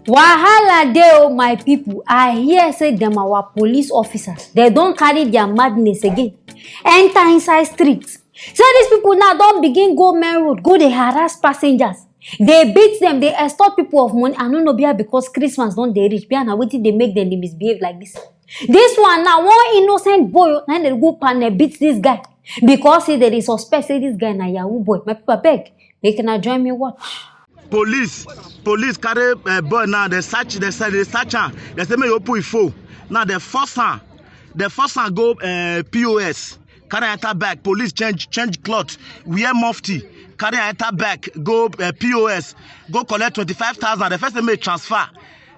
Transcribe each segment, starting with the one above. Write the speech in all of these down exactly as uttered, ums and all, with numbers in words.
Wahala dey o, my people. I hear say dem our police officers, dem don carry their madness again enter inside street. Say these people now don begin go main road, go dey harass passengers. Dey beat dem, dey extort people of money. I no know, bia because Christmas don dey reach, bia na wetin dey make dem dey misbehave like this. This one now, one innocent boy, na im dey go panel beat this guy because say dem dey suspect say this guy na yahoo boy. My people, abeg, make una join me watch. Police, police carry uh, boy now. They search, they say they search am. They say make you open him phone. Now they force am. They force am go uh, P O S. Carry enter bag. Police change change cloth. Wear mufti. Carry enter bag. Go uh, P O S. Go collect twenty five thousand. The first time make transfer.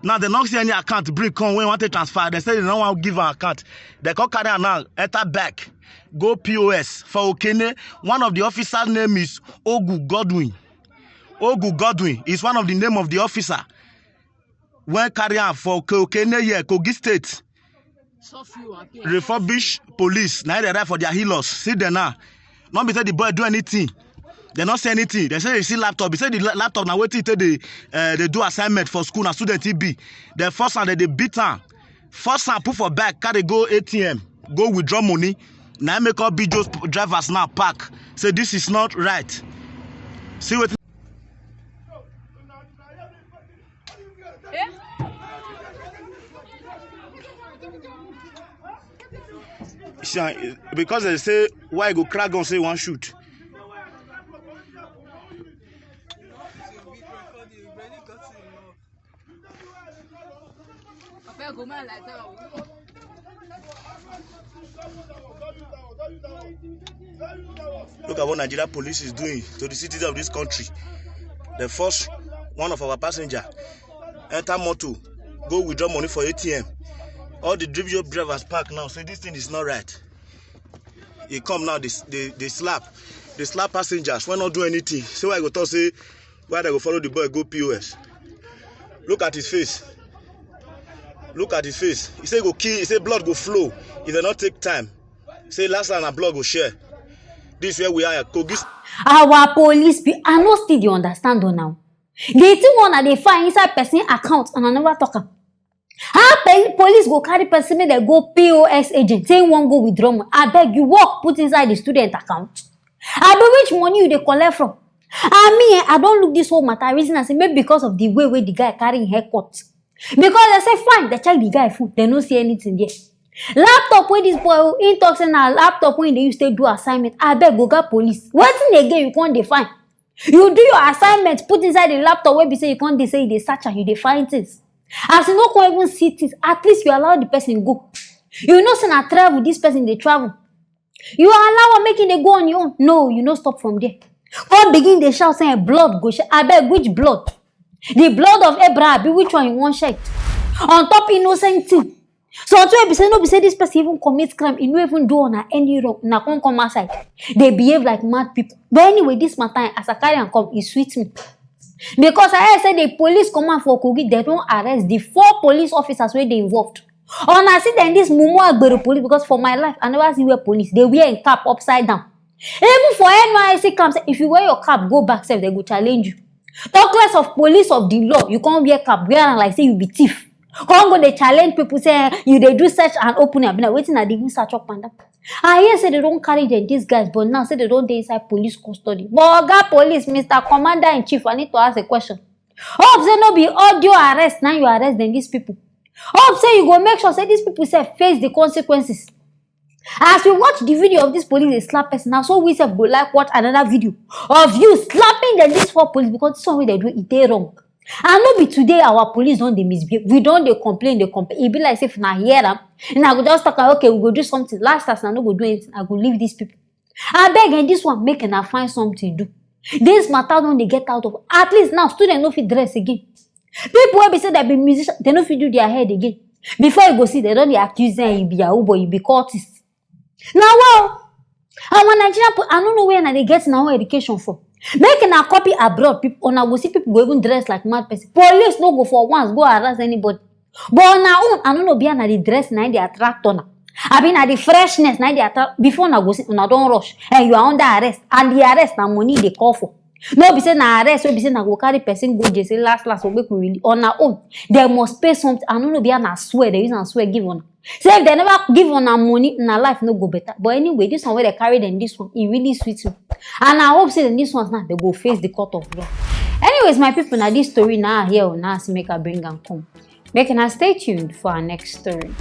Now they not see any account bring come when want to transfer. They say they don't want give an account. They come carry am now. Enter bag. Go P O S for Okene. One of the officers name is Ogu Godwin. Ogu Godwin is one of the name of the officer wey carry am for Okene here, Kogi State. Refurbish police, na they write for their hilos. See them now. Not be say the boy do anything. They not say anything. They say they see laptop. They say the laptop now waiting till they uh, they do assignment for school. Now student T B. They force and they beat am. Force am put for back, carry go A T M, go withdraw money. Now make all B J O drivers now park. Say this is not right. See what because they say why go crack gun say one shoot. Look at what Nigeria police is doing to the citizens of this country. The first one of our passenger enter motor, go withdraw money for A T M. All the drive drivers park now say this thing is not right. He come now, they, they, they slap, they slap passengers when not do anything. So I go talk say why they go follow the boy go P O S. Look at his face. Look at his face. He say go kill. He say blood go flow if they not take time. Say last time na blood go share. This where we are, Kogi. Our police be I no still dey understand o now. The thing one na dey find inside person account and I never talk am. How pe- police go carry person make dem go P O S agent say he wan go withdraw money? Abeg, you work put inside the student account? Abi which money you dey collect from? And me, eh, I don look this whole matter, reason am say maybe because of the way wey the guy carry him haircut. Because dem say fine, dem check the guy phone, dem no see anything there. Laptop wey this boy, he talk say na laptop wey he dey use take do assignment. Abeg, oga police, wetin again you come dey find? You do your assignment, put inside the laptop wey be say you come dey say you dey search and you dey find things. As you no come even see things, at least you allow the person go. You know say na travel this person dey travel. You allow am make e dey go on your own. No, you no stop from there. Come begin dey shout say blood go share. Abeg, which blood? The blood of Abraham, be which one you wan shed? On top innocent thing. So to be say no be say this person even commit crime, he no even do on any wrong. Na come come outside. They behave like mad people. But anyway, this matter as I carry am come, e sweet me. Because I hear say the police command for Kogi, they don arrest the four police officers wey dey involved. Una see dem this mumu agbero police because for my life I never see where police dey wear im cap upside down. Even for N Y S C camp, say if you wear your cap go back sef, dem go challenge you. Talk less of police of the law, you come wear cap, wear am like say you be thief. Come go dey challenge people say eh, you dey do search and opening, abi na wetin na dey even search up and down. I hear say they don carry dem these guys, but now say they don dey inside police custody. But oga police, Mister Commander in Chief, I need to ask a question. Hope say no be audio arrest na you arrest dem these people. Hope say you go make sure say these people sef face the consequences. As we watch the video of this police dey slap person, na so we sef go like watch another video of you slapping dem these four police because this one wey dem do e dey wrong. And no be today our police don dey misbehave. We don dey complain, dey complain. E be like say if una hear am, una go just talk am, okay, we go do something. Last as una no go do anything, I go leave these people. Abeg, eh, this one make una find something do. This matter don dey get out of, at least now students no fit dress again. People wey be say dem be musician, dem no fit do their head again. Before you go see, dem don dey accuse dem, you be yahoo boy, you be cultist. Na wa o. Our Nigerian po- I no know where una dey get una own education for. Make una copy abroad, people una go see people go even dress like mad person. Police no go for once go harass anybody. But una own, I no know, be na the dress na dey attract una. Abi na the freshness na dey attract. Before una go see, una don rush and you are under arrest, and the arrest na money dey call for. No be say na arrest wey be say na go carry person go jail, say last last, go make we release. On our own, dem must pay something. I no know be how na swear dem use am swear give una. Say if dem never give una money, una life no go better. But anyway, this one wey dem carry dem, this one, e really sweet me. And I hope say dem, this ones now, dem go face the court of law. Anyways, my people, na this story na here una see make I bring am come. Make una stay tuned for our next story.